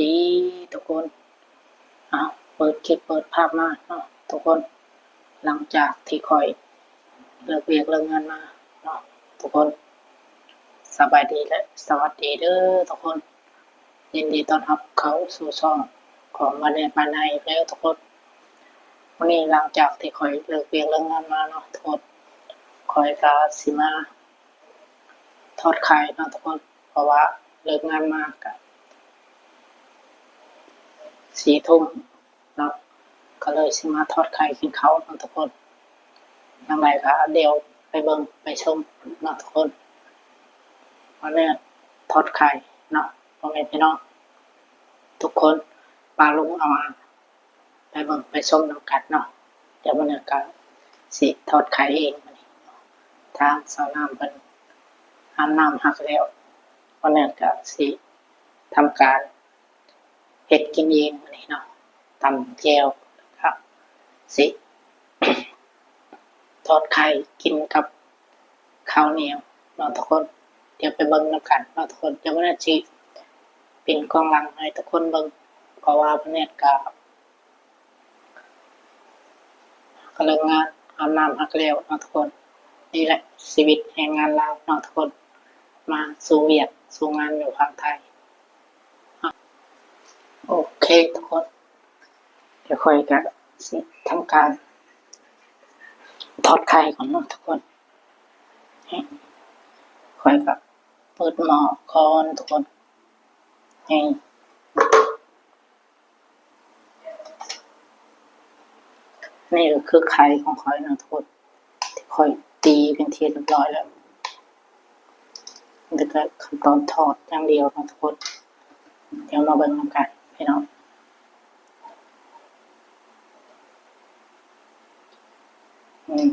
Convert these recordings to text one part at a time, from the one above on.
ດີທຸກຄົນ. ເອົາ ເປີດຄລິບເປີດພາບມາເນາະທຸກຄົນ. ຫຼັງຈາກທີ່ຂ້ອຍເລີກວຽກເລີກງານມາເນາະທຸກຄົນ, ສະບາຍດີ ແລະ ສະຫວັດດີເດີທຸກຄົນ. ຍິນດີຕ້ອນຮັບເຂົ້າສູ່ຊ່ອງຂອງມາແນມານາອີກແລ້ວທຸກຄົນ. ມື້ນີ້ຫຼັງຈາກທີ່ຂ້ອຍເລີກວຽກເລີກງານມາເນາະທຸກຄົນ, ຂ້ອຍກະຊິມາທອດໄຂ່ເນາະທຸກຄົນ. ເພາະວ່າເລີກງານມາກະສີ່ທຸ່ມເນາະ, ກະເລີຍຊິມາທອດໄຂ່ກິນເຂົ້າເນາະທຸກຄົນ. ຈັ່ງໃດກະດຽວໄປເບິ່ງໄປຊົມເນາະທຸກຄົນ. ມາເລີ່ມທອດໄຂ່ເນາະ ພໍ່ແມ່ພີ່ນ້ອງທຸກຄົນ, ປ້າລຸງອາມ່າ ໄປເບິ່ງໄປຊົມນຳກັນເນາະ. ດຽວມື້ນີ້ກະຊິທອດໄຂ່ເອງມື້ນີ້. ທາງສາວນ້ຳເພິ່ນອາບນ້ຳຮັກແລ້ວ, ມື້ນີ້ກະຊິທຳການເຮັດກິນເອງມື້ນີ້ເນາະ, ຕຳແຈ່ວ ແລ້ວກະຊິທອດໄຂ່ກິນກັບ ເຂົ້າໜຽວເນາະທຸກຄົນ. ດຽວໄປເບິ່ງນຳກັນເນາະທຸກຄົນ. ດຽວມື້ນີ້ຊິປິ່ນກ້ອງຫຼັງໃຫ້ທຸກຄົນເບິ່ງ ເພາະວ່າມື້ນີ້ກະກຳລັງງານ ອາບນ້ຳຮັກແລ້ວເນາະທຸກຄົນ. ນີ້ແຫຼະຊີວິດແຮງງານລາວເນາະທຸກຄົນ, ມາສູ່ວຽກສູ່ງານຢູ່ຝັ່ງໄທ. ໂອເຄທຸກຄົນ, ດຽວຂ້ອຍກະຊິທຳການທອດໄຂ່ກ່ອນເນາະທຸກຄົນ. ຂ້ອຍກະເປີດໝໍ້ກ່ອນທຸກຄົນ. ນີ້ ນີ້ກະຄືໄຂ່ຂອງຂ້ອຍເນາະທຸກຄົນ, ທີ່ຂ້ອຍຕີເປັນທີ່ຮຽບຮ້ອຍແລ້ວ. ແລ້ວກະຂັ້ນຕອນທອດຢ່າງດຽວເນາະທຸກຄົນ. ດຽວມາເບິ່ງນຳກັນພີ່ນ້ອງ. ອືມ.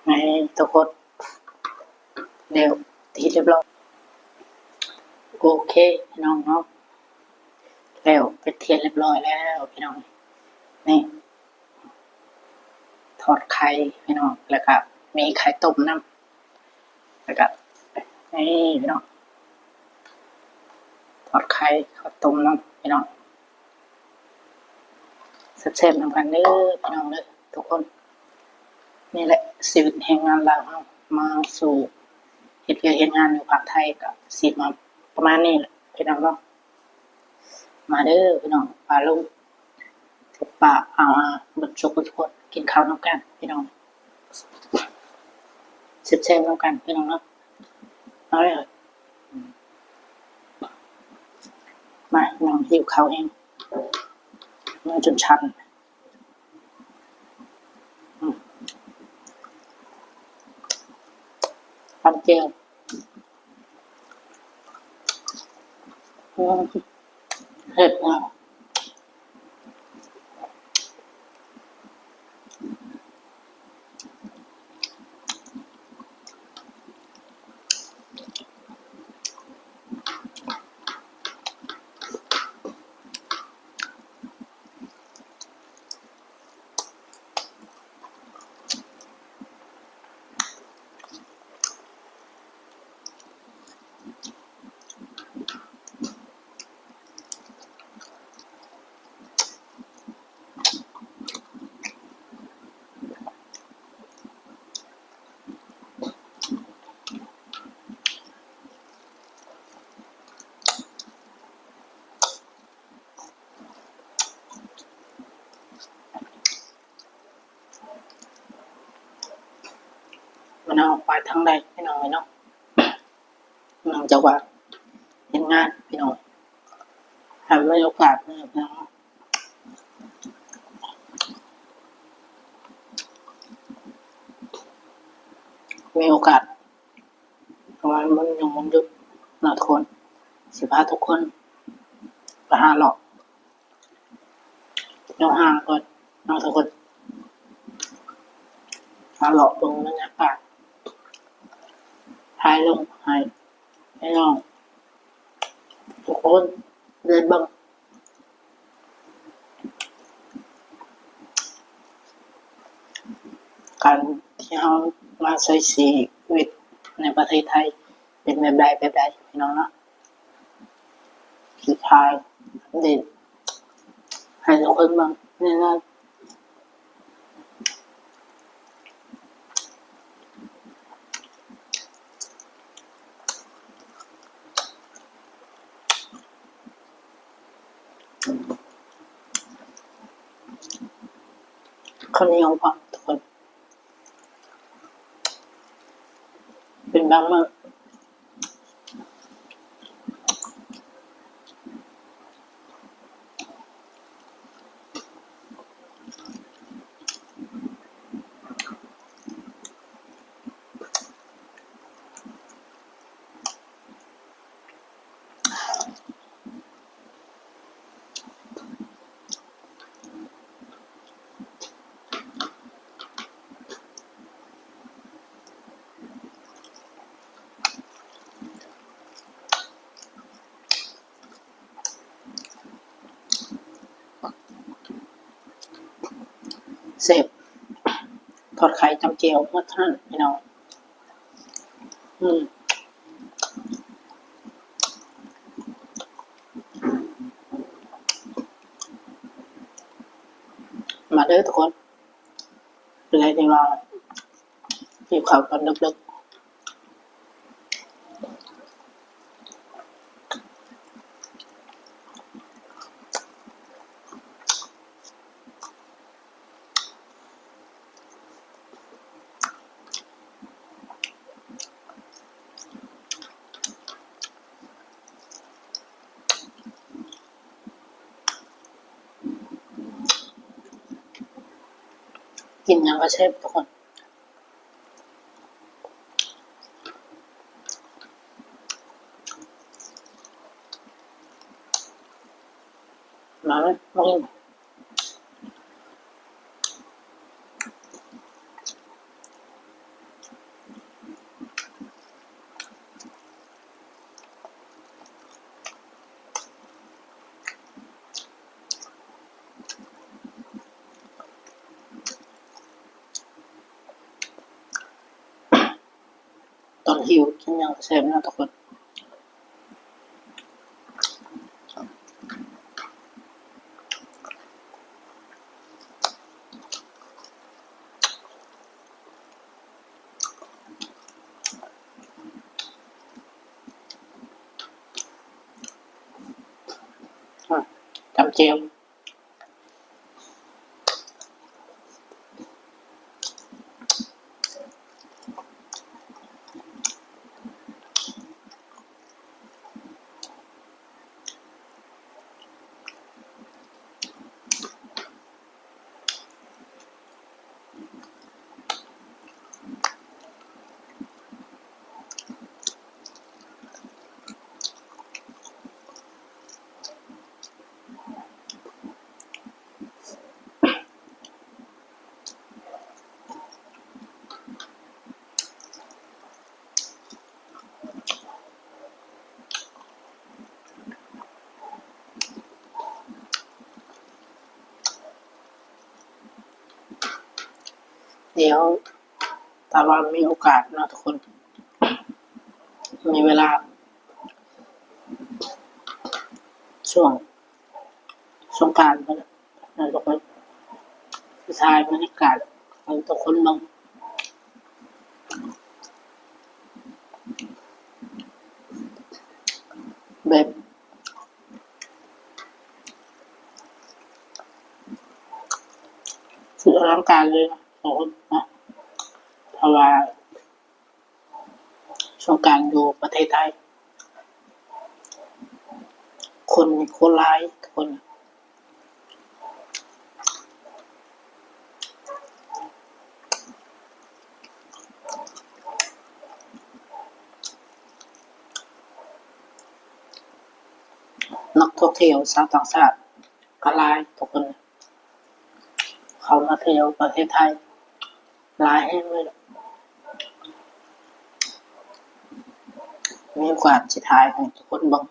ໃຫ້ທຸກຄົນ ແລ້ວທີ່ຮຽບຮ້ອຍ. ໂອເຄພີ່ນ້ອງເນາະ, ແລ້ວ ເປັນທີ່ຮຽບຮ້ອຍແລ້ວພີ່ນ້ອງ. ນີ້ ທອດໄຂ່ພີ່ນ້ອງ ແລ້ວກະມີໄຂ່ຕົ້ມນຳ ແລ້ວກະ ນີ້ພີ່ນ້ອງ ທອດໄຂ່ ເຂົ້າຕົ້ມນຳພີ່ນ້ອງ. ແຊບໆນຳກັນເດີພີ່ນ້ອງເດີ ທຸກຄົນ. ນີ້ແຫຼະຊີວິດແຮງງານລາວເຮົາ ມາສູ່ເຮັດວຽກເຮັດງານຢູ່ພາກໄທ ກະຊິມາປະມານນີ້ແຫຼະພີ່ນ້ອງເນາະ. ມາເດີພີ່ນ້ອງ ປ້າລຸງ ປ້າອາ ເບິດສູ່ຄົນ ກິນເຂົ້ານຳກັນພີ່ນ້ອງ ແຊບໆນຳກັນພີ່ນ້ອງເນາະ. ເອົາເດີ ມາ ນັ່ງຫິວເຂົ້າແຮງ ມືຈົນສັ່ນ. ອືມ ຕຳແຈ່ວ ອືມ ເຜັດເນາະ. ມັນເອົາໄປທາງໃດພີ່ນ້ອງເອີຍເນາະ. ເນື່ອງຈາກວ່າເຮັດງານພີ່ນ້ອງ ຖ້າມີໂອກາດເນາະ ພີ່ນ້ອງເນາະ ມີໂອກາດ ເພາະວ່າມັນຍັງບໍ່ຢຸດເນາະທຸກຄົນ ຊິພາທຸກຄົນໄປຫາເລາະ ເລາະຫ້າງກ່ອນເນາະທຸກຄົນ ຫາເລາະເບິ່ງບັນຍາກາດ ຖ່າຍລົງໃຫ້ພີ່ນ້ອງທຸກຄົນໄດ້ເບິ່ງ ການທີ່ເຮົາມາໃຊ້ຊີວິດໃນປະເທດໄທເປັນແບບໃດ ແບບໃດ ພີ່ນ້ອງເນາະ. ສຸດທ້າຍເດ ໃຫ້ທຸກຄົນເບິ່ງແນ່ນອນ. ເຂົ້າໜຽວພອມທຸກຄົນ ເປັນບາງມື້. ແຊບ ທອດໄຂ່ ຕຳແຈ່ວ ໝົດເທົ່ານັ້ນພີ່ນ້ອງ. ອືມ ມາເດີທຸກຄົນ ເປັນໄລທີ່ວ່າ ຫິວເຂົ້າຕອນດຶກໆ. ກິນຫຍັງກໍແຊບທຸກຄົນ. ມາເລີຍ ມາກິນ. ກິວ ກິນຫຍັງກໍແຊບເນາະທຸກຄົນ. ອືມ ຕຳແຈ່ວ. ດຽວ ຖ້າວ່າມີໂອກາດເນາະທຸກຄົນ ມີເວລາ ຊ່ວງສົງການພຸ້ນນະ ໃຫ້ທຸກຄົນ ຖ່າຍບັນຍາກາດໃຫ້ທຸກຄົນເບິ່ງ ແບບ ສຸດອະລັງການເລີຍເນາະ ເພາະວ່າສົງການຢູ່ປະເທດໄທ ຄົນນີ້ໂຄດຫຼາຍທຸກຄົນ. ນັກທ່ອງທ່ຽວຊາວຕ່າງຊາດກໍຫຼາຍທຸກຄົນ ເຂົ້າມາທ່ຽວປະເທດໄທຫຼາຍແຮງເລີຍ. ມີໂອກາດຊິຖ່າຍໃຫ້ທຸກຄົນເບິ່ງ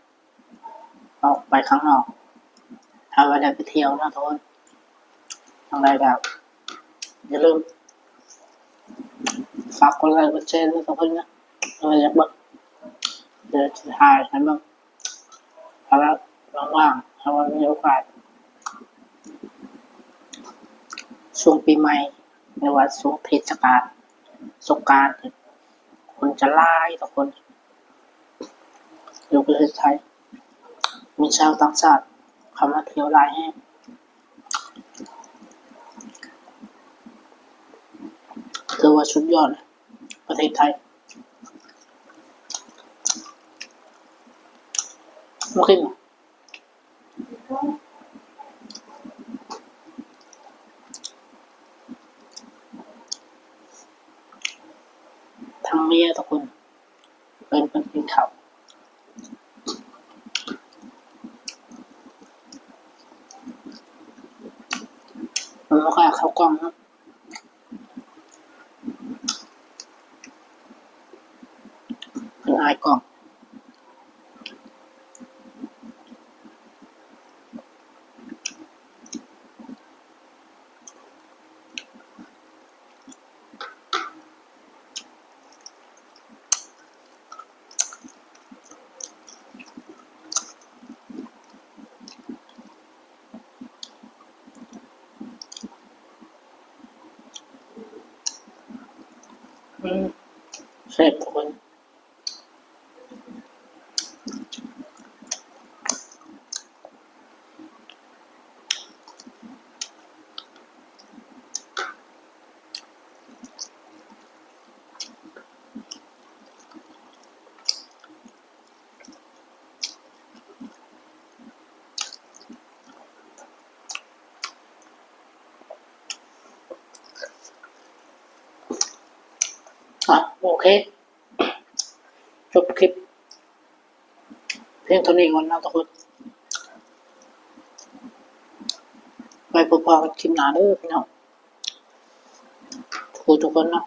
ອອກໄປຂ້າງນອກ ຖ້າວ່າໄດ້ໄປທ່ຽວເນາະທຸກຄົນ. ຈັ່ງໃດກໍຢ່າລືມຝາກກົດໄລກົດແຊເດີທຸກຄົນເດີ ຖ້າວ່າຢາກເບິ່ງ ດຽວຊິຖ່າຍໃຫ້ເບິ່ງ ຖ້າວ່າວ່າງໆ ຖ້າວ່າມີໂອກາດ ຊ່ວງປີໃໝ່ ຫຼືວ່າຊ່ວງເທດສະການສົງການ ຄົນຈະຫຼາຍທຸກຄົນ. ຢູ່ປະເທດໄທ ມີຊາວຕ່າງຊາດເຂົ້າມາທ່ຽວຫຼາຍແຮງ ຖືວ່າສຸດຍອດເລີຍ ປະເທດໄທ. ບໍ່ກິນ ທາງເມຍທຸກຄົນ ເອີ້ນເພິ່ນກິນເຂົ້າ ເພິ່ນບໍ່ຄ່ອຍເອົາເຂົ້າກ່ອງເນາະ. ເພິ່ນອາຍກ້ອງ. ອືມ ແຊບທຸກຄົນ. ອ່ະ ໂອເຄ ຈົບຄລິບພຽງເທົ່ານີ້ກ່ອນເນາະທຸກຄົນ. ໄວ້ພົບພໍ້ກັນຄລິບໜ້າເດີພີ່ນ້ອງ ທຸກຄົນເນາະ.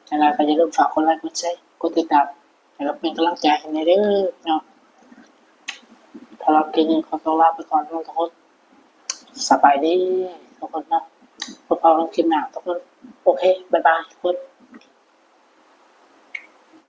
ຈັ່ງໃດກໍຢ່າລືມຝາກກົດໄລ ກົດແຊ ກົດຕິດຕາມ ແລ້ວກໍເປັນກຳລັງໃຈໃຫ້ແດ່ເດີເນາະ. ສຳລັບຄລິບນີ້ຂໍຕົວລາໄປກ່ອນເນາະທຸກຄົນ. ສະບາຍດີທຸກຄົນເນາະ. ພົບພໍ້ກັນຄລິບໜ້າທຸກຄົນ. ໂອເຄ ບາຍບາຍທຸກຄົນ.